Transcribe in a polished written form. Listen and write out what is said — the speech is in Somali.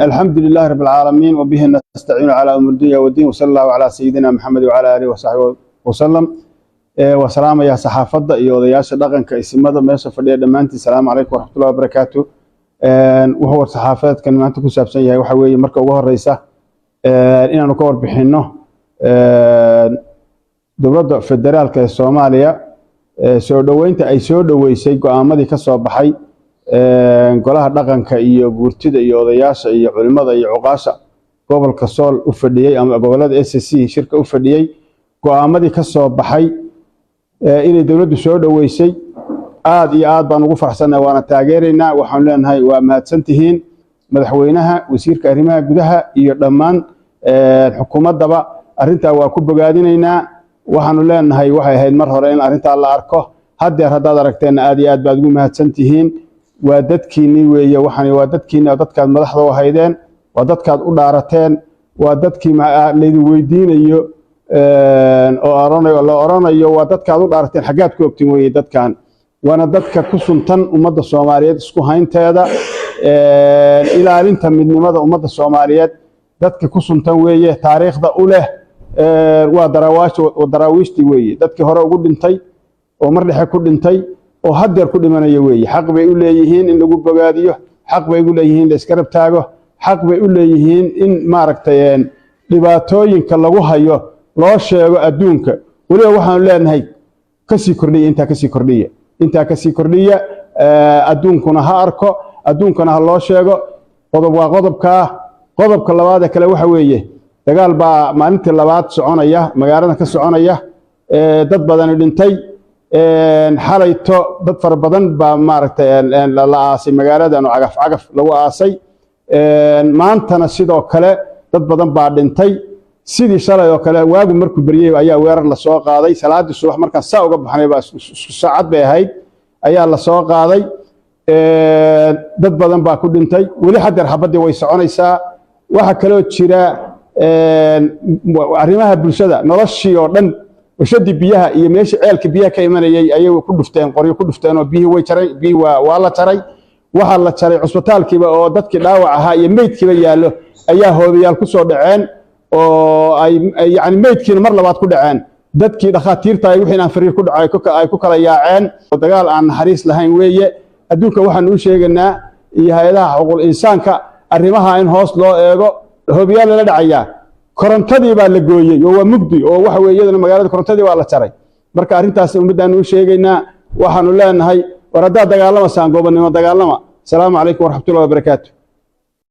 الحمد لله رب العالمين، وبه نستعين على أمور الدنيا والدين، وصلى الله على سيدنا محمد وعلى آله وصحبه وسلم. Waa salaamaya saxaafadda iyo odayaasha dhaqanka, isimada meesha fadhiya dhammaantiin. Salaamu calaykum waraxmatullahi wabarakaatu. Wuxuu war saxaafadeedkan maanta ku saabsan yahay waxa weeye, marka ugu horeysa, inaanu ka warbixinno dowladda federaalka ee Soomaaliya soo dhoweynta ay soo dhoweysay go'aamadii ka soo baxay golaha dhaqanka iyo guurtida iyo odayaasha iyo culimada iyo cuqaasha gobolka Sool u fadhiyey ama gobolada SSC shirka u fadhiyey. Go'aamadii ka soo baxay inay dowladdu soo dhoweysay aad iyo aad baan ugu faraxsannahay, waana taageeraynaa. Waxaanu leenahay waa mahadsantihiin madaxweynaha, wasiirka arrimaha gudaha iyo dhammaan xukuumaddaba. Arrintaa waa ku bogaadinaynaa. Waxaanu leenahay waxay ahayd mar hore in arrintaa la arko. Haddeer haddaad aragteenna aad iyo aad baad ugu mahadsantihiin. Waa dadkiinnii weeye waxani, waa dadkiinni, waa dadkaad madaxda u ahaydeen, waa dadkaad u dhaarateen, waa dadkii laydin weydiinayo oo oranayo, la oranayo waa dadkaad u dhaarateen, xaggaad ku ogtiin weeye dadkan. Waana dadka ku suntan ummadda Soomaaliyeed isku haynteeda, ilaalinta midnimada ummadda Soomaaliyeed dadka ku suntan weeye, taariikhda u leh. Waa daraawiishtii weeye, dadkii hore ugu dhintay oo mar dhexe ku dhintay oo haddeer ku dhimanaya weeye. Xaq bay u leeyihiin in lagu bogaadiyo, xaq bay u leeyihiin in la iska rab taago, xaq bay u leeyihiin in maaragtay dhibaatooyinka lagu hayo loo sheego adduunka. Weliba waxaanu leenahay kasii kordhiya intaa, kasii kordhiya intaa, kasii kordhiya, adduunkuna ha arko, adduunkana ha loo sheego. Qodob waa qodobkaa. Qodobka labaad ee kale waxa weeye, dagaal baa maalintii labaad soconaya, magaalada ka soconaya, dad badani dhintay. Xalayto dad fara badan baa maaragtay la aasay magaaladan oo cagaf cagaf lagu aasay. Maantana sidoo kale dad badan baa dhintay. Sidii shalay oo kale, waagu markuu beryey ayaa weerar lasoo qaaday. Salaadii subax markaan saa uga baxnay baa, isku saacad bay ahayd, ayaa lasoo qaaday. Dad badan baa ku dhintay. Weli haddeer xabaddii way soconaysaa. Waxaa kaloo jira arrimaha bulshada, noloshii oo dhan, washadii biyaha iyo meeshii ceelka biyaha ka imanayay ayay ku dhufteen, qoryo ku dhufteen oo biyihii way jaray, biyihii waa la jaray. Waxaa la jaray cusbitaalkiiba oo dadkii dhaawac ahaa iyo meydkiiba yaallo ayaa hoobiyaal ku soo dhaceen oo ay yani meydkiina mar labaad ku dhaceen. Dadkii dhakhaatiirta ay wixii aan fariir ku dhacay ay ku kala yaaceen. Dagaal aan naxariis lahayn weeye. Adduunka waxaan u sheeganaa iyo hay-adaha xuquuqul insaanka arrimaha in hoos loo eego. Hoobiyaal lala dhacayaa, korontadii baa la gooyey oo waa mugdi oo waxa weeye iyadana magaalada korontadii waa la jaray. Marka arrintaas ummaddaanu u sheegaynaa. Waxaanu leenahay war haddaad dagaalamaysaan, gobonnimo dagaalama. Asalaamu calaykum waraxmatullahi wabarakaatu.